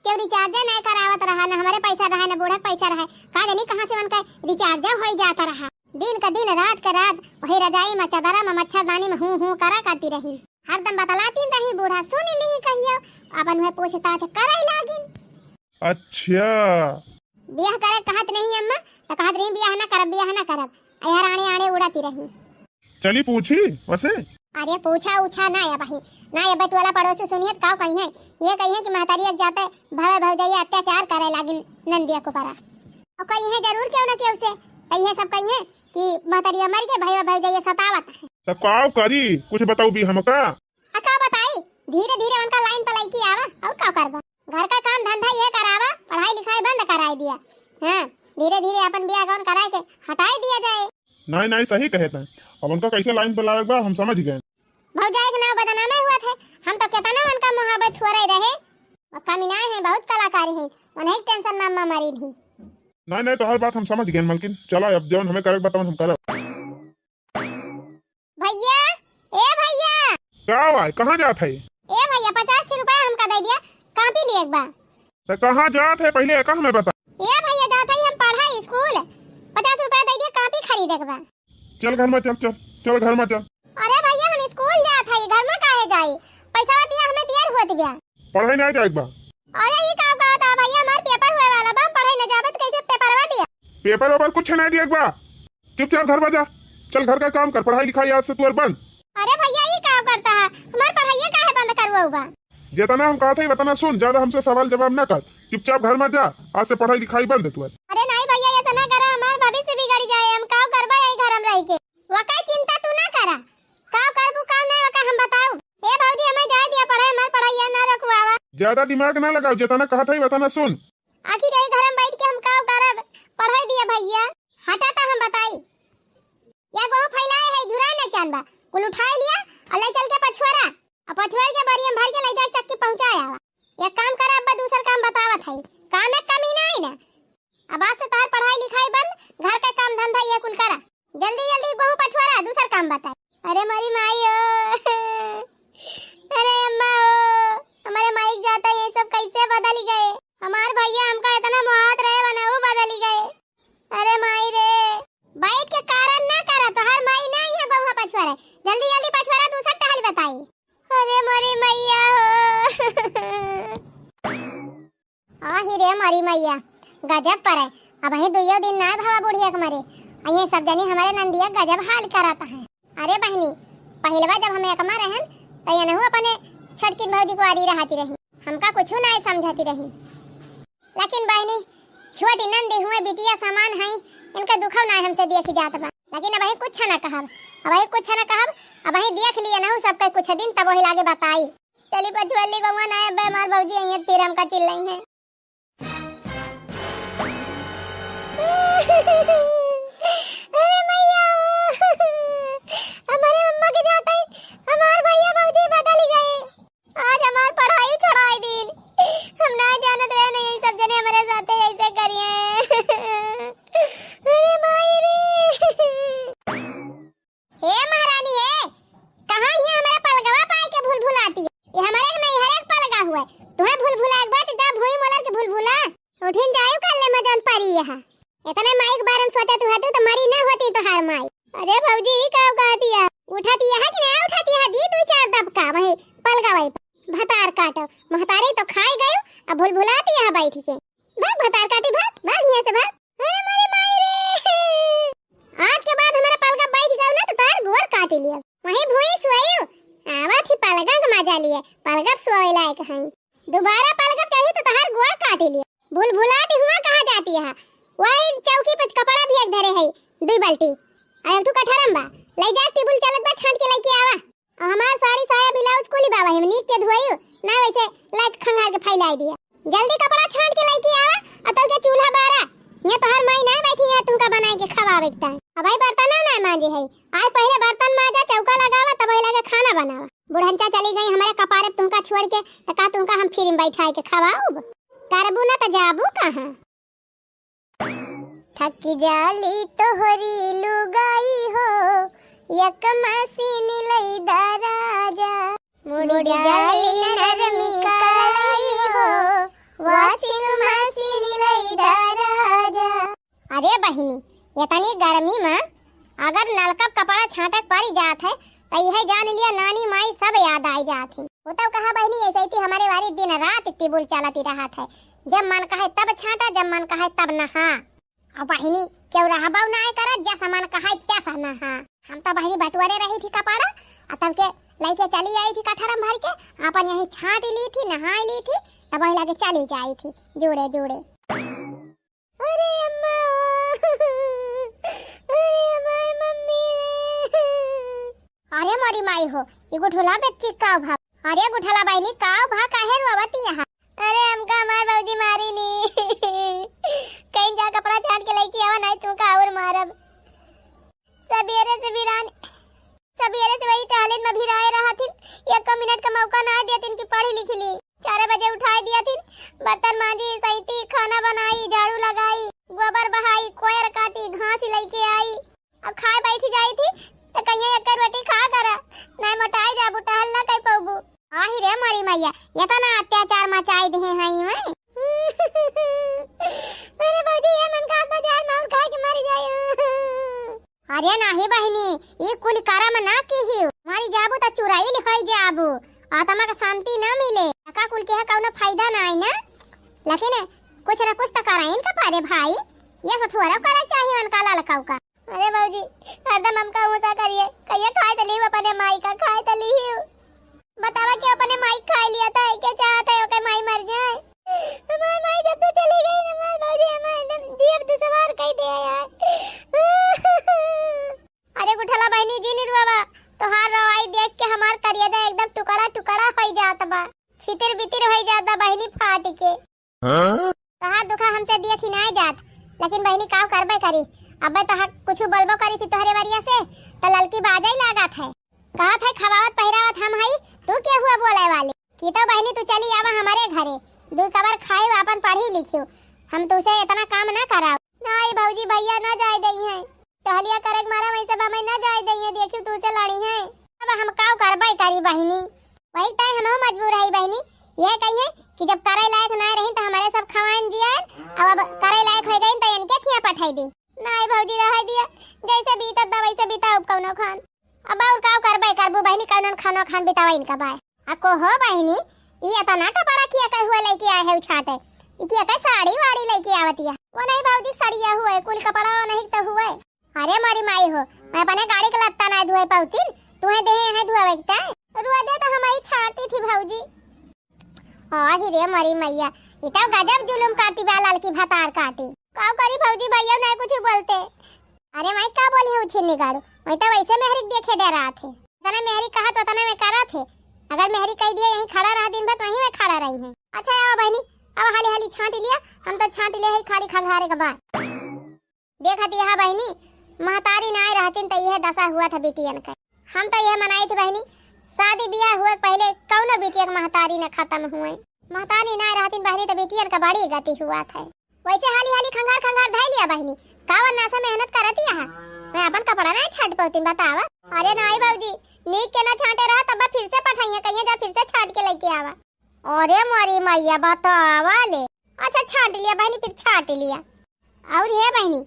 केहू recharge नहीं करावत रहा, न हमरे पैसा रहा, न बूढ़ा के पैसा रहा, का जानी कहाँ से उनका recharge होई जाता रहा। दिन का दिन, रात का रात वही रजाई में, चदरा में, मच्छरदानी में हूँ हूँ करा करती रही। हरदम बतलाती रही, बूढ़ा सुन ली कहियो, अपन वह पूछताछ करे लागिन। अच्छा। बियाह करे कहत नहीं अम्मा, तो कहत रही बियाह ना करब, बियाह ना करब। अहर आने आने उड़ाती रही। चली पूछी वसे। अरे पूछा उछा ना अबही, ना अबे टोला पड़ोसी सुनिहत काव कहिए, ये कहिए कि महतारी एक जाते भवे भौजैया अत्याचार करे लागिन नंदिया को परा। और कहिए जरूर केहू ना केहू से, तो ये सब कहिए कि महतारिया मर के भैया भौजैया सतावत है। तो काव करी, कुछ बताऊ भी हमका। आ का बताई, धीरे धीरे उनका line पर लइकी आवा, और का करबा? घर का काम धंधा ये करावा, पढ़ाई लिखाई बंद कराई दिया। हाँ, धीरे धीरे अपन बियाह गौन कराए के हटाई दिया जाए। नहीं, नहीं, सही कहे तैं। अब उनका कैसे line पर लावे के बा, हम समझ गए। भौजाई के नाव बदनामे हुआ थे, हम तो कितना उनका मोहब्बत हो रहे रहे। वो कमी ना है, बहुत कलाकारी है, उन्हें tension में अम्मा मरी थी। नहीं, नहीं, तोहर बात हम समझ गए मलकिन। चला अब जौन हमें करे के बा तौन हम करब। भैया, ए भैया। का भाई, कहाँ जात है? ए भैया, पचास ठे रुपया हमका दे दिया, कॉपी लिए एक बार। तो कहाँ जात है, पहले एका हमें बता। ए भैया, जात है हम पढ़ा स्कूल, पचास रुपया दे दिया, कॉपी खरीदे के बा। चल घर में चल, चल, चल घर में चल। अरे भैया, हम स्कूल जात है, घर में काहे जाई? पैसा दिया हमें दियर हुआ दिया। पढ़ाई नहीं जाए बा। अरे ई का कहता भैया, हमार पेपर हुए वाला बा, हम पढ़ाई न जाबे त कैसे पेपरवा दिया? पेपर वेपर कुछ नहीं दिए बा, चुपचाप घर में जा। चल घर का काम कर, पढ़ाई लिखाई आज से तुअर बंद। अरे भैया ई का करता है, हमार पढ़ाइया काहे बंद करवाऊ बा? जितना हम कहत है उतना सुन, ज्यादा हमसे सवाल जवाब ना कर, चुपचाप घर में जा, आज से पढ़ाई लिखाई बंद है तुअर। अरे नहीं भैया, ये तो ना करा, हमार भविष्य बिगड़ जाए, हम काव करबा यही घर में रह के। वका चिंता तू ना करा, काव करबू काव नहीं वका हम बताऊ। ए भौजी, हमें जाए दिया पढ़े, हमार पढ़ाइया ना रुकवावा। ज्यादा दिमाग ना लगाओ, जितना कहत है उतना सुन। आखिर यही घर में बैठ के हम का करब, पढ़ाई दिया भैया। हटा तो हम बताई, या गोहूं फैलाए है, झुराए ना चान बा, कुल उठाए लिया और ले चल के पछुआरा, और पछुआर के बोरी में भर के ले जा चक्की पहुंचाए आवा। एक काम कर, अब दूसर काम बतावत है, काम एक कमी ना आई ना। अब आज से तोहार पढ़ाई लिखाई बंद, घर का काम धंधा ये कुल करा। जल्दी जल्दी गोहूं पछुआरा, दूसर काम बताए। अरे मोरी माई ओ, अरे अम्मा ओ, हमारे माई के जाता ये सब कैसे बदल गए। हमार भैया हमका इतना मोहात रहे वना वो बदल गए। अरे माई रे, बैठ के कारण ना करा, तोहार माई ना यहाँ गोहूं पछुआरा, जल्दी जल्दी पछुआरा, दूसर टहल बताई। अरे मोरी मैया हो। आही रे मोरी मैया, गजब परे। अबहीं दुइयो दिन ना भवा बुढ़िया के मरे, आ ये सब जनी हमरे नंदिया गजब हाल करत हैं। अरे बहिनी, पहिलवा जब हम एकमा रहन, त एनहू अपने छोटकिन भौजी को आरी रहती रही, हमका कुछ ना समझती रही। लेकिन बहिनी, छोटी नंदी हुए बिटिया समान है, इनका दुखव ना हमसे देखी जात बा। लेकिन अबहीं कुछ ना कहब, अबहीं कुछ ना कहब, अबहीं देख लिए नहू सबके कुछ दिन, तब वही लागे बताई। चली पछुअली गौवा ना अब्बे हमार भौजी आई है, फिर हमका चिल्लाई है। अरे मैया, हमारे मम्मा के जाते ही हमार भैया भौजी बदल गए। आज हमार पढ़ाई छोड़ाई दीन। हम ना जानत रहे नहीं, सब जने हमारे साथे ऐसे करिए। अरे माई रे। हाँ। इतने माई के बारे में सोचत हुआ तू तो मरी ना होती तोहार माई। अरे भौजी, ई का कहती है? उठती है कि ना उठती है? दी दू चार दबका वही पलगवई पर। भतार काटो, महतारी तो खाई गयो, अब भुलभुलाती है बैठ के। भाग भतार काटी, भाग, भाग यहाँ से भाग। अरे मोरी माई रे, आज के बाद हमारा पलगा बैठ गयो ना तो तोहार गोड़ काटी लिया। वहीं भूई सोयो, आवा थी पलगा का मजा लिए, पलगा पे सोए लायक है। दोबारा पलगा पे चढ़ी तो तोहार गोड़ काटी लिया। भुलभुलाती हुआ कहाँ जाती है? वही चौकी पे कपड़ा भी एक धरे है, दुई बाल्टी। और एक ठो कठरम बा, ले जा टेबुल चलत बा, छांट के लेके आवा। और हमार साड़ी साया ब्लाउज कुली बाबा हम नीक के धोई, ना वैसे लाइट खंगार के फैलाई दिया। जल्दी कपड़ा छांट के लेके आवा, और तो के चूल्हा बारा। ये तोहार माई ना बैठी है तुमका बनाए के खवावे के टाइम। अब भाई बर्तन ना मांजे है, आज पहले बर्तन मांजा, चौका लगावा, तब लगे खाना बनावा। बुढ़नचा चली गई हमारे कपारे तुमका छोड़ के, तो का तुमका हम फ्री में बैठाए के खवाऊब? करबू ना तो जाबू कहाँ? थक जाली तोहरी लुगाई हो, एक मशीन लई दा राजा। मुड़ जाली नरमी कलाई हो, washing machine लई दा राजा। अरे बहिनी, इतनी गर्मी में अगर नलका कपड़ा छांटक पड़ जात है, तो यह जान लिया नानी माई सब याद आई जात है। वो तो कहा बहिनी, ऐसे ही हमारे वाली दिन रात टेबुल चलती रहत है, जब मन कहे तब छांटा, जब मन कहे तब नहा। और बहिनी, क्यों रहबाऊ ना करत, जैसा मन कहे तैसा नहा। हम तो बहिनी बटुअरे रही थी कपड़ा, और तब के लेके चली आई थी कठरम भर के, अपन यहीं छांट ली थी, नहा ली थी, तब वही लगे चली जाई थी जुड़े जुड़े। अरे अम्मा, अरे हमार मम्मी रे। अरे मोरी माई हो, ई गुठला बेच्ची काव भा? अरे गुठला बहिनी, काव भा, काहे रोवती यहाँ? अरे हमका हमार भौजी मारी नी। कहीं जा कपड़ा छांट के लेके आवा, नहीं तुमका और मारब। सबेरे से बिरान, सबेरे से वही टहलिन में भिराए रहत हिन, एको मिनट का मौका ना देतिन कि पढ़ लिख ली। चार बजे उठाए दिया थिन, बर्तन मांजी, सैती, खाना बनाई, झाड़ू लगाई, गोबर बहाई, कोयर काटी, घास लेके आई। अब खाए बैठ जाई थी, तो कहिए एक रोटी खा करा, नहीं मोटाई जाबू, टहल ना कर पौबू। आही रे मोरी मैया, इतना अत्याचार मचाई दिहे हैं मैं। अरे भौजी, ये मन का अत्याचार मार खा के मर जाए। अरे नाही बहिनी, ई कुल करम ना किहियो। मरी जाबू त चुरैल होइ जाबू। आत्मा के शांति ना मिले। का कुल के कौनो फायदा नाई ना। लेकिन कुछ न कुछ त कराइन का परे भाई। ये सब थोड़ा करे चाहिए उनका ललकाऊ का। अरे भौजी, हरदम हमका ऊंचा करिए। कहिए खाए त लियो अपने माई का, खाए त लियो। बतावा कि अपने माई खाए लिया था, के चाहत है ओके माई मर जाए। हमार माई जब तो चली गई ना, हमार भौजी हमार एकदम जियब दुश्वार कई दे यार। अरे गुठला बहिनी जी निरुआवा, तोहार रवाई देख के हमार करियजा एकदम टुकड़ा टुकड़ा होइ जात बा, छितिर बितिर होइ जात बा बहिनी फाट के। हाँ? तोहार दुखा हमसे देखी नाई जात, लेकिन बहिनी काव करबे करी, अबे तो हक कुछ बोलबो करी थी तोहरे वरिया से, तो ललकी बाजई लागत है। कहत है खवावत पहिरावत हम हई, तू के हुआ बोले वाली? की तो बहिनी तू चली आवा हमारे घरे, दू कबर खाई अपन पढ़ी लिखियो, हम तुसे इतना काम ना कराओ। नाई भौजी, भैया ना जाए दई हैं, टहलिया करे के मारा वैसे बा मैं ना जाए दई हैं, देखियो तुसे लड़ी हैं। अब हम काव करबे करी बहिनी, वही तय हमहू मजबूर हई बहिनी। यह कही है कि जब करे लायक ना रही तो हमारे सब खवाइन जियान, अब अब करे लायक हो गई तो इनके खिया पठाई दी। नाई भौजी रह दिया, जैसे बीतत बा वैसे बिताओ कौनो खान। अब और काव करबे करबू बहिनी, कौनो खानो खान बितावा इनका बाय। अको हो बहिनी, ई एतना कपड़ा किया के हुआ लेके आए है उछाटे? ई किया के साड़ी वाड़ी लेके आवतिया? वो नहीं भौजी, सड़िया हुए, कुल कपड़ा वो नहीं तो हुए। अरे मोरी माई हो, मैं अपने गाड़ी के लत्ता ना धोए पाउतीन, तुहे देहे है धोवे के ताई। रोजे तो हम ही छाटी थी भौजी। आही रे मोरी मैया, ई तो गजब जुलुम काटी बा ललकी भतार काटी। का करी भौजी, भैया नहीं कुछ बोलते। अरे माई का बोली है उछिन्नी गाड़ू, मैं तो वैसे मेहरी के देखे डरा थे। तने मेहरी कहा तो तने में करा थे। अगर मेहरी कह दिए यहीं खड़ा रहा दिन भर तो वहीं में खड़ा रही है। अच्छा आओ बहनी, अब हाली हाली छांट लिया, हम तो छांट लिया है खाली खंगारे के बाद। देखत यह बहनी, महतारी ना रहतिन तो यह दशा हुआ था बिटियन का। हम तो यह मनाई थी बहनी, शादी ब्याह हुए के पहले कौनो बिटिया के महतारी न खत्म हुए। महतारी ना रहतिन बहनी तो बिटियन का बड़ी गति हुआ था। वैसे हाली हाली खंगार खंगार धै लिया बहनी, कावन नासा मेहनत करती है, मैं अपन कपड़ा नहीं छाट पौतिन बतावा। अरे नाई भौजी, नीक के ना छाटे रहा तब फिर से पठाइए, कहिए जा फिर से छाट के लेके आवा। अरे मोरी मैया बतावा ले। अच्छा छाट लिया बहनी, फिर छाट लिया। और हे बहिनी,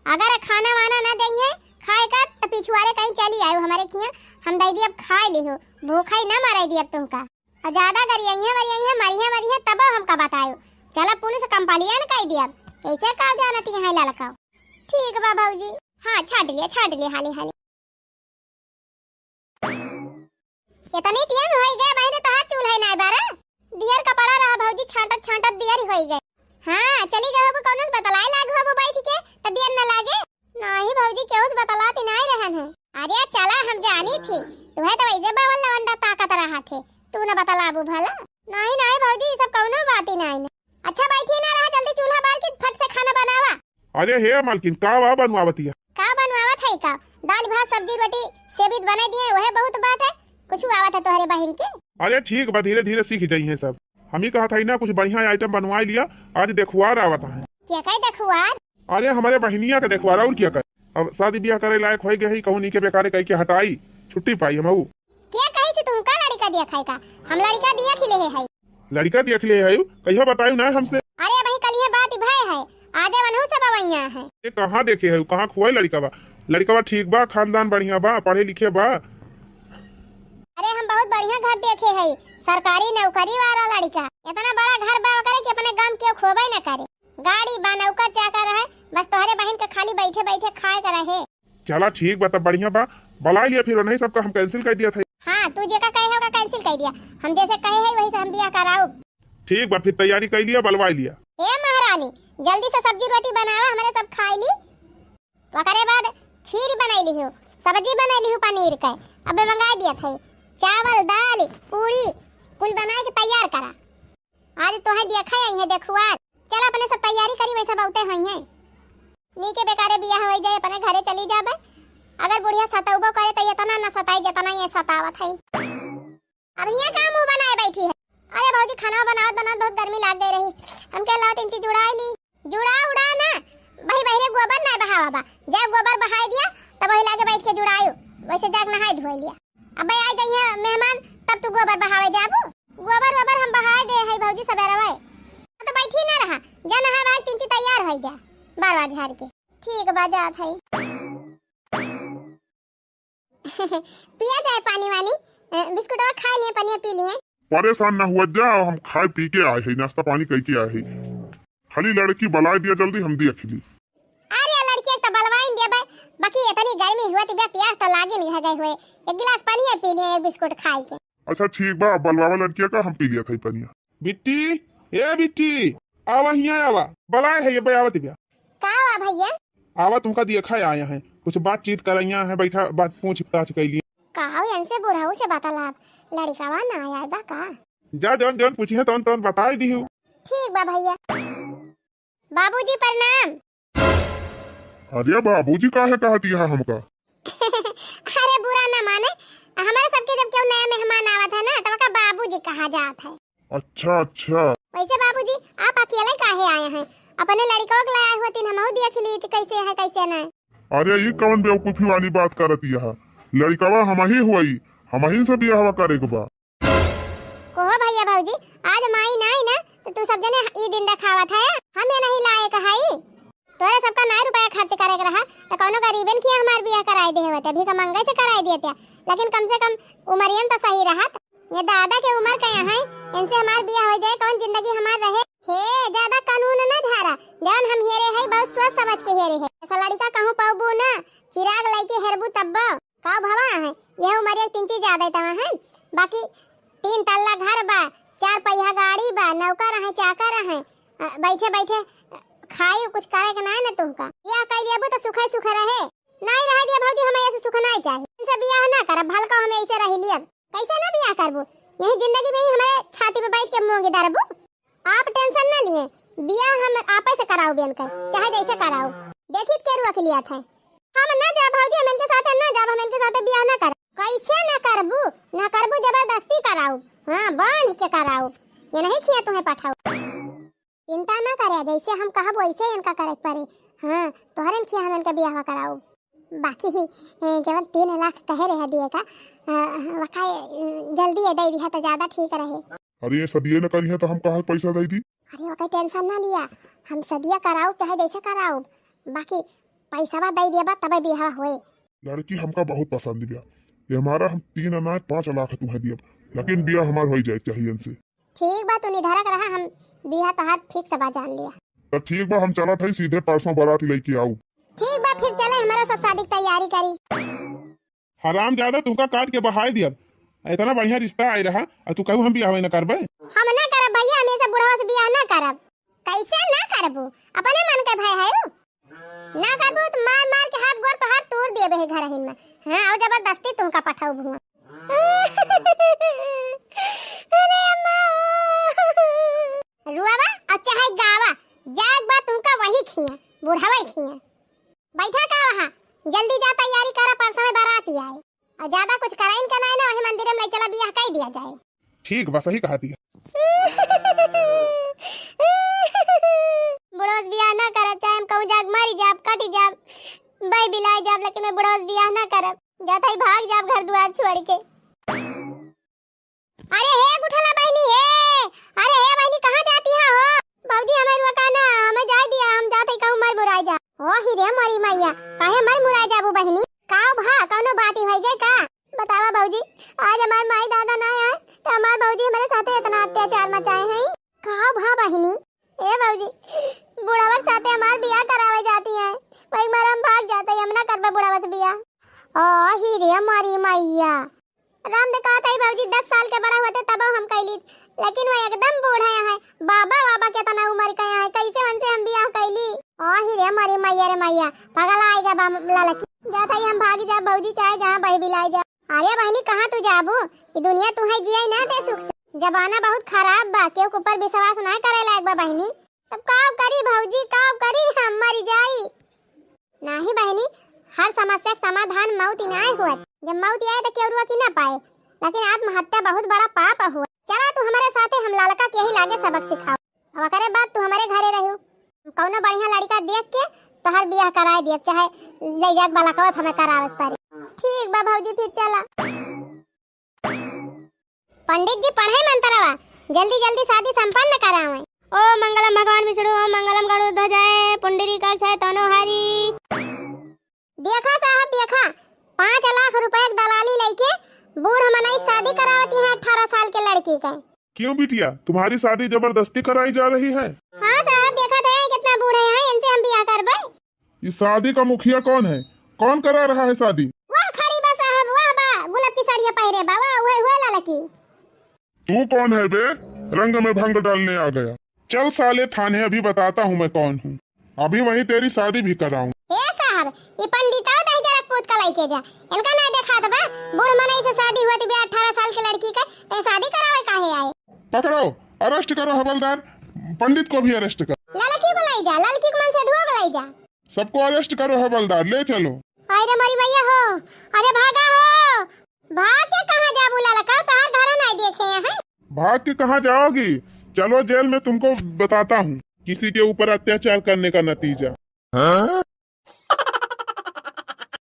अगर खाना वाना ना देइहैं खाए का, त पिछुआरे कहीं चली आयो हमरे किहाँ, हम दइ दियब खाए लिहो, भूखा ही ना मराई दियब तुमका। और ज्यादा गरियइहैं, वरियइहैं, मरिहैं, वरिहैं, तब हमका बतायो। चला पुलिस complain कइ दियब, ऐसे का जानत यहाँ ललकाओ। ठीक बा भौजी, हाँ, छाट लिया, छाट लिया, हाली, हाली। इतनी टेम होई गए बहिने, तोहार चूल्हा नाय बारा। दियर कपड़ा रहा भौजी, छांटत छांटत दियर होई गए। हाँ, चली गए होबू, कौनो से बतलाए लाग होबू बैठ के, त दियर न लागे। नाही भौजी, केहू से बतलाती नाय रहन है। अरे चला, हम जानी थी, तुहे तो वैसे बवल लवंडा ताकत रहा थे, तू न बतलाबू भला। नाही नाही भौजी, ई सब कौनो बात ही नाय न। अच्छा बैठी ना रहा, जल्दी चूल्हा बार के फट से खाना बनावा। अरे हे मालकिन, का वा बनवावतिया? का बनवावत है का? दाल भात सब्जी रोटी सेवित बना दिए, वह बहुत बात है। कुछ आवत है तोहरे बहिन के? अरे ठीक बा, धीरे धीरे सीख जाइए सब। हम ही कहत हई ना, कुछ बढ़िया item बनवा लिया, आज देखुआर आवत है। क्या कहे देखुआर? अरे हमरे बहिनिया के देखुआर, और क्या करे? अब शादी ब्याह करे लायक होई गई, कहूँ नी के बेकारे कह के हटाई, छुट्टी पाई हम। क्या कही से तुमका लड़का दिया खाए का? हम लड़का दिया खिले है। लड़का देख ले है, कहियो बतायु ना हमसे। अरे भाई, कल ये बात भय है, आजे बनहु सब अवैया है। ये कहाँ देखे है, कहाँ खुआई लड़का बा? लड़का बा ठीक बा, खानदान बढ़िया बा, पढ़े लिखे बा। अरे हम बहुत बढ़िया घर देखे है, सरकारी नौकरी वाला लड़का। इतना बड़ा घर बा ओकरे कि अपने गांव के खोबे न करे। गाड़ी बा, नौकर चाकर है, बस तोहरे बहिन के खाली बैठे बैठे खाए के रहे। चला ठीक बा, तब बढ़िया बा, बुलाए लिया फिर उन्हीं सबका हम cancel कर दिया था। हाँ, तू जेका कहे है ओका cancel कर दिया, हम जैसे कहे है वही से हम बियाह कराउब। ठीक बा, फिर तैयारी कर लिया, बुलवाए लिया। ए महारानी, जल्दी से सब्जी रोटी बनावा, हमरे सब खाई ली। ओकरे बाद खीर बनाई लिहु, सब्जी बनाई लिहु पनीर के, अबे मंगाई दिया था। चावल, दाल, पूरी, कुल बनाए के तैयार करा। आज तोहे देखा आई है देखुआर। चल अपने सब तैयारी करी, वैसे बहुते होई हैं। नी के बेकारे बियाह होई जाए, अपने घरे चली जाबे। अगर बुढ़िया सतौबो करे तो इतना न सताई जितना ये सतावत है। अब हियाँ का मुंह बनाए बैठी है? अरे भौजी, खाना बनावत बनावत बहुत गर्मी लाग गई रही, हमके लाओ तीन चीज जुड़ाई ली। जुड़ा उड़ा ना, वही बहरे गोबर ना बहावा बा। जब गोबर बहाई दिया तब वही लागे बैठ के जुड़ायु, वैसे जाके नहाई धोई लिया। अबे आ जाइए मेहमान, तब तू गोबर बहावे जाबू। गोबर वोबर हम बहाए दे है भौजी सबेरवे। तो बैठी ना रहा, जा नहा बहा के तिंची तैयार होई जा, बार बार झाड़ के। ठीक बा, जात है। पिया जाए पानी वानी, अ, बिस्कुटवा खा लिए, पनिया पी लिए। परेशान ना हुआ जा, हम खाए पी के आए है, नाश्ता पानी करके आए है। खाली लड़की बलाए दिया जल्दी, हम देख ली। अरे लड़की एक तो बलवाइन देबे, बाकी इतनी गर्मी हुआ तो पियास तो लागे नहीं रह गए हुए। एक गिलास पानी पी लिए, एक बिस्कुट खाए के। अच्छा ठीक बा, बलवावा लड़किया का, हम पी लिया था पनिया। बिट्टी, ए बिट्टी, आवा हियाँ आवा, बलाए है ये बे आवत बिया। का हुआ भैया? आवा तुमका देखा आया है, कुछ बातचीत करैया है, बैठा बात पूछ ताछ कैली। का हो इनसे बुढ़ऊ से बतलाब, लड़िकावा ना आया बा का? जा जौन जौन पूछी है तौन तौन बताई दी हूँ। ठीक बा भैया। बाबूजी प्रणाम। अरे बाबूजी काहे कहा दिया हमका? अरे बुरा ना माने, हमारे सबके जब केहू नया मेहमान आवत है ना, तब का बाबूजी कहा जात है। अच्छा अच्छा। वैसे बाबूजी आप अकेले काहे आए हैं? अपने लड़िकवा के लाए हुए तीन हमहू देख ली कि कैसे है कैसे ना। अरे ई कौन बेवकूफी वाली बात करत यह? लड़िकवा हमही हुई, हमही से बियाहवा करे के बा। कोहो भैया भौजी, आज माई नाई ना, तो तू सब जने ई दिन देखावत है, हम ये नहीं लायक हई। तोरे सबका नाई रुपया खर्च करे के रहा, तो कौनो गरीबन के हमार बियाह कराई दे होते, भीख मंगे से कराई देते, लेकिन कम से कम उमरियन तो सही रहत। ये दादा के उम्र के हैं, इनसे हमार बियाह हो जाए, कौन जिंदगी हमार रहे? हे, ज्यादा कानून ना झारा, जौन हम हेरे है, बहुत सोच समझ के हेरे है। ऐसा लड़िका कहूँ पाबू ना, चिराग लइके हेरबू तब्बो। का भवा है, यह उमरिया के तीन चीज ज्यादा तवा है, बाकी तीन तल्ला घर बा, चार पहिया गाड़ी बा, नौकर है, चाकर है, अ, बैठे बैठे, अ, खाई कुछ करे के ना है ना तुमका। बियाह कर लेबू तो सुखे सुखे रहे, नहीं रह दिया भौजी, हमें ऐसे सुख नहीं चाहिए। इनसे बियाह ना करब, भलका हमें ऐसे रह लियब। कैसे ना बियाह करबू, यही जिंदगी में ही हमारे छाती पे बैठ के मूंगी दरबू। आप tension ना लिए, बियाह हम आपे से कराऊ बेन कर, चाहे जैसे कराऊ। देखित के रुआ के लिया था। हम ना जा भौजी, हम इनके साथ ना जाब, हम इनके साथ बियाह ना कर। कैसे ना करबू? ना करबू, जबरदस्ती कराऊ। हाँ, बांध के कराऊ। ये नहीं खिया तुम्हें पठाऊ। चिंता ना करे, जैसे हम कहब वैसे इनका करे के पड़े। हाँ, तोहरन खिया हम इनका बियाह कराऊ। बाकी ही, ए, जवन तीन लाख कहे रहे दिए का, अ, वका, ए, जल्दी ये दे दिया तो ज्यादा ठीक रहे। अरे ये सदिये न करिहे तो हम कहाँ पैसा दे दी? अरे, ओकर tension ना लिया, हम सदिया कराउब चाहे जैसे कराउब, बाकी पैसवा दे देबा तबे बियाह होए। लड़की हमका बहुत पसंद बिया, ये हमारा हम तीन ना पाँच लाख तुम्हें दियब, लेकिन बियाह हमार होई जाए चाहिए इनसे। ठीक बा, तू निधरक रहा, हम बियाह तोहार fix बा, जान लिया। तो ठीक बा, हम चलत हई, सीधे परसों बारात लइके आउब। ठीक बा, फिर चले, हमारा सब शादी की तैयारी करी। हरामजादा, तुमका काट के बहाय दियब। इतना बढ़िया रिश्ता आए रहा, और तू कहू हम बियाह न करबे? हम ना करब भैया, हम ये सब बुढ़वा से बियाह ना करब। कैसे ना करबू? अपने मन के भय है उ। ना करबू तो मार मार के हाथ गोड़ तोहार तोड़ देबे है घरहिन में। हाँ, और जबरदस्ती तुमका पठाउब हुआ। अरे अम्मा। रुआवा और चाहे गावा, जाए के बाद तुमका वही खिया, बुढ़ावा ही खिया। बैठा का वहाँ, जल्दी जा तैयारी करा, परसों में बारात ही आए। और ज्यादा कुछ कराइन का नहीं ना, वही मंदिर में ले चला, बियाह कर दिया जाए। ठीक बा, सही कहा दिया। बुढ़वा से बियाह ना करब, चाहे हम कहूँ जाग मरी जाब, कटी जाब, बह बिलाई जाब, लेकिन मैं बुढ़वा से बियाह ना करब। जात ही भाग जाब घर दुआर छोड़ के। अरे हे गुठला बहिनी हे, अरे हे बहिनी, कहाँ जाती है हो? भौजी, हमें रुआ का ना, हमें जाए दिया, हम जाते कहूँ मर मुराई जा। ओ ही रे मोरी मैया, काहे मर मुराई जाबू बहिनी? का भा, कौनो बात ही होई गई का? बतावा भौजी, आज हमार माई दादा ना आए, तो हमार भौजी हमारे साथे इतना अत्याचार मचाए हैं। का भा बहिनी? ए भौजी, बुढ़ावा के साथे हमार बियाह करावे जाती है, वही मारे हम भाग जाते, हम ना करबे बुढ़ावा से बियाह। ओ ही रे मोरी मैया, राम दे कहत हई भौजी, दस साल के बड़ा होते तब हम कैली, लेकिन वो एकदम बूढ़ा है, बाबा बाबा के तना उम्र के है, कैसे उनसे हम बियाह कैली? ओ ही रे मोरी मैया रे मैया, पगला आएगा बा ललकी। जात हई हम भागी जा भौजी, चाहे जहाँ बह बिलाई जा। अरे बहिनी, कहाँ तू जाबू? ई दुनिया तुहे जिए ना दे सुख से। जमाना बहुत खराब बा, केहू के ऊपर विश्वास ना करे लायक बा बहिनी। तब का करी भौजी, का करी, हम मर जाई। नाही बहिनी, हर समस्या के समाधान मौत ही ना होत। जब मौत आए तो केहू रुआ की ना पाए, लेकिन आत्महत्या बहुत बड़ा पाप हुआ। चला तू हमारे साथे, हम ललका के ही लागे सबक सिखाओ। अब ओकरे बाद तू हमारे घरे रहियो। कौनो बढ़िया लड़का देख के तोहर बियाह कराए दियब, चाहे ले जाके बलकवा हमें करावे के पड़े। ठीक बा भौजी, फिर चला। पंडित जी पढ़े मंत्रवा, जल्दी जल्दी शादी संपन्न करावे। ओम मंगलम भगवान विष्णु, ओम मंगलम गरुड़ ध्वजाय, पुंडरीकाक्षाय तनोहरी। देखा साहब देखा, पाँच लाख रुपए के दलाली लेके बूढ़ मनई शादी करावती है अठारह साल के लड़की के। क्यों बिटिया, तुम्हारी शादी जबरदस्ती कराई जा रही है? हाँ साहब, देखा थे कितना बूढ़े हैं, इनसे हम बियाह करबे। इस शादी का मुखिया कौन है? कौन करा रहा है शादी? वाह खड़ी बा साहब, वाह बा, गुलाब की साड़ियाँ पहरे बा, वाह, वही हुआ ललकी। तू कौन है बे? रंग में भंग डालने आ गया। चल साले थाने, अभी बताता हूँ मैं कौन हूँ। अभी वहीं तेरी शादी भी कराऊँ। ए साहब, ये पंडिता दही जरा पूत का लइके जा। इनका ना देखात बा, बूढ़ मनई से शादी होती बा अठारह साल के लड़की के, ते शादी करावे काहे आए? पकड़ो, arrest करो हवलदार, पंडित को भी arrest करो। ललकी को लाई जा, ललकी को मन से धुआ को लाई जा। सबको arrest करो हवलदार, ले चलो। हाय रे मरी मैया हो, अरे भागा हो। भाग के कहाँ जाबू ललका, तोहार घर नहीं देखे हैं। भाग के कहाँ जाओगी? चलो जेल में, तुमको बताता हूँ किसी के ऊपर अत्याचार करने का नतीजा। हाँ?